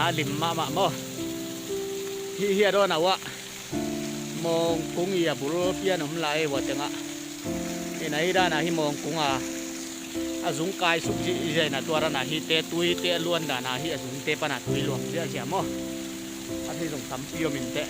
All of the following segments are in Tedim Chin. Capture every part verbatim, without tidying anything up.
A lim mahmah maw. Hih hi a dawn a uah mawngkung i a bul pian om lai ua tengah. Ina hi dana hi mawngkung a a zung kai suk zihziah ina tua dana hite tuite a luan dana hi a zungte pana tui luang ziahziah maw. A thei zong tampi om inteh.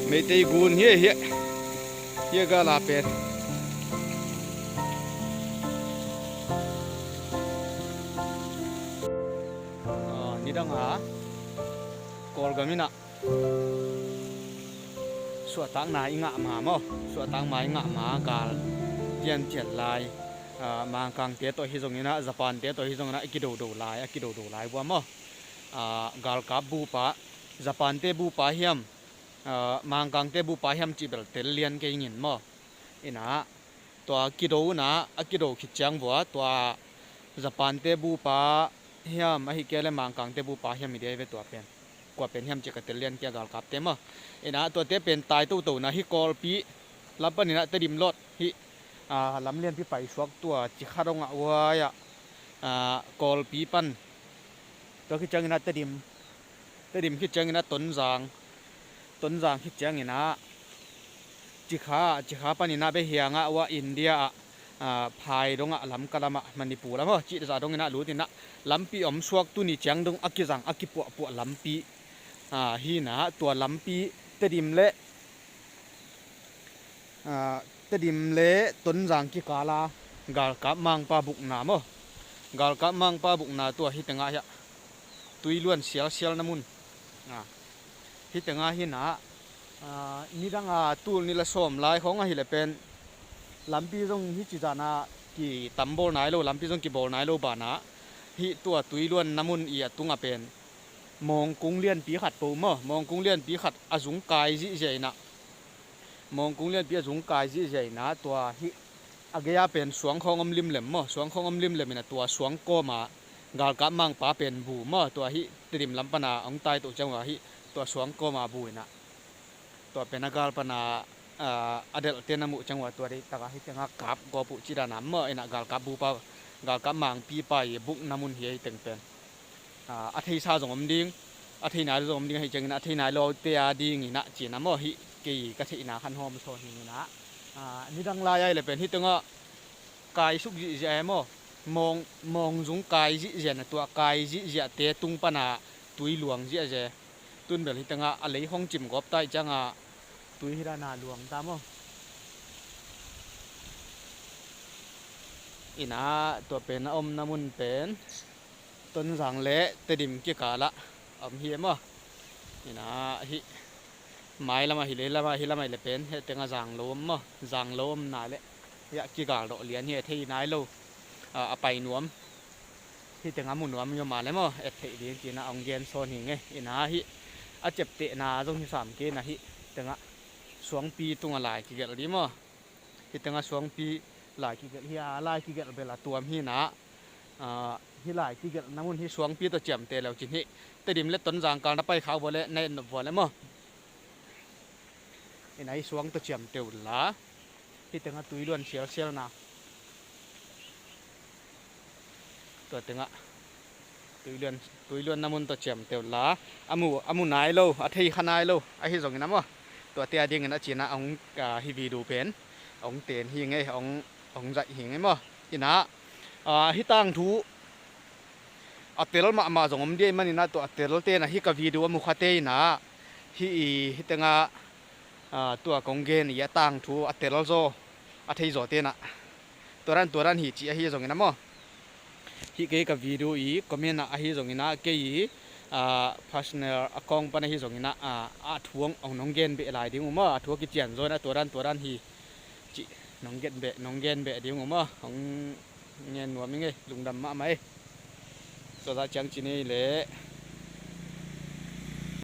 Meitei gun hi hi. Hi a gala pen. Ah, nidang a Kawlgam ina suahtakna i ngah ma maw, suahtakna i ngah ma gal tiantian lai. Ah, Mangkangte tawh hi zongina, Japante tawh hi zongina, a kidodo lai, a kidodo lai bua maw. Ah, galkap bupa, Japante bupa hiam, ah, Mangkangte bupa hiam cih bel tel lian kei ngin maw. Ina tua kido una a kido khit ciang vua tua Japante bupa hiam ahi kei le Mangkangte bupa hiam i dia i ve tua pen. Kua pen hiam cih ka tel lian kia galkapte maw. Ina tuate pen tai toto na hi Kawlpi lam panina Tedim lawt hi, ah, lam lianpi paisuak tua Cikha dongah uai-ah, ah, Kawlpi pan tua khit ciangina Tedim Tedim khit ciangina Tonzang, Tonzang khit ciangina Cikha, Cikha panina Behianga ua India ah, ah, phai dongah Lamka lamah Manipur lamah cihza dongina lutina lampi om suak tuni ciang dong a kizang a kipuahpuah lampi, ah, hina tua lampi Tedim le Ah, Tedim le Tonzang kikala galkap mangpa bukna maw. Galkap mangpa bukna tua hi tengah hiah tui luan sialsialna mun. Ah, hi tengah hina, ah, nidanga tul nila sawm lai khawng ahile pen lampi zong hi cizana kitambawl nai lo, lampi zong kibawl nai lo bana hi tua tui luanna mun i a tunga pen mawngkung lianpi khat po maw, mawngkung lianpi khat a zung kai zihziah ina. Mawngkung lianpi a zung kai zihziah ina tua hi a gei-a pen suang khawng om limlem maw, suang khawng om limlem ina tua suang kawma galkap mangpa pen bu maw, tua hi Tedim lam pana hong taito ciang ua hi tua suang kawma bu ina. Tua pen a gal pana, ah, a delhte na muh ciang ua tua deih taka hi cianga kap gawp uh cidana maw ina galkap bupa, galkap mangpipa i bukna mun hi a hi teng pen. Ah, a theisa zong om ding, a thei nai lo zong om ding ahi ciangin a thei nai lote a dingin ah cina maw hi kei ka theihna khan hawm sawn hingin ah, ah, nidang lai ai le pen hi tengah kai suk zihziah e maw, mawng, mawng zung kai zihziah na tua kai zihziahte tung pana tui luang ziahziah e. Tun bel hi tengah a lei hong cim gawp tai ciangah tui hi dana luang ta maw. Ina tua pen a omna mun pen Tonzang le Tedim kikalah om hi e maw. Ina hi mai lamah hi lei lamah hi lamah hi le pen heh tengah zang lo om maw, zang lo om na le hiah kigal dawh lian hi e thei nai lo. A, a pai nuam hi tengah mu nuam hi om a le maw et theih ding cina hong gen sawn hi ngei. Ina hi a ceptehna zong hi sam kei na hi tengah suangpi tunga lai kigelh ding maw. Hi tengah suangpi lai kigelh hi a, lai kigelh bel a tuam hi na. Ah, hi lai kigelhna mun hi suangpi tawh ciamteh leu cin hi Tedim le Tonzang kal na pai khak vua le na et nop vua le maw. Ina hi suang tawh ciamteh uh la hi tengah tui luan sialsial na. Tua tengah tui luan, tui luanna mun tawh ciamteh uh la a mu, a mu nai lo, a thei kha nai lo ahi zongin a maw. Tuate a dingin a cina hong, ah, hi video pen hong ten hi ngei, hong, hong zaih hi ngei maw. Ina, ah, hi tangthu a tel mahmah zong om dia i manina tua a tel tena hi ka video a mu khate ina hi i hi tengah, ah, tua kong gen i a tangthu a tel zaw a thei zaw tena tua dan tua dan hi ci ahi zongin a maw. Hih kei ka video i comment ah ahi zongin ah kei i, ah, personal account pan ahi zongin ah, ah, a thu hong, hong nong gen beh lai ding uh maw, a thu a kician zaw in ah tua dan tua dan hi cih nong gen beh, nong gen beh ding uh maw, hong ngen nuam i ngei, lungdam mahmah ei. Tua zah ciang ci nei leh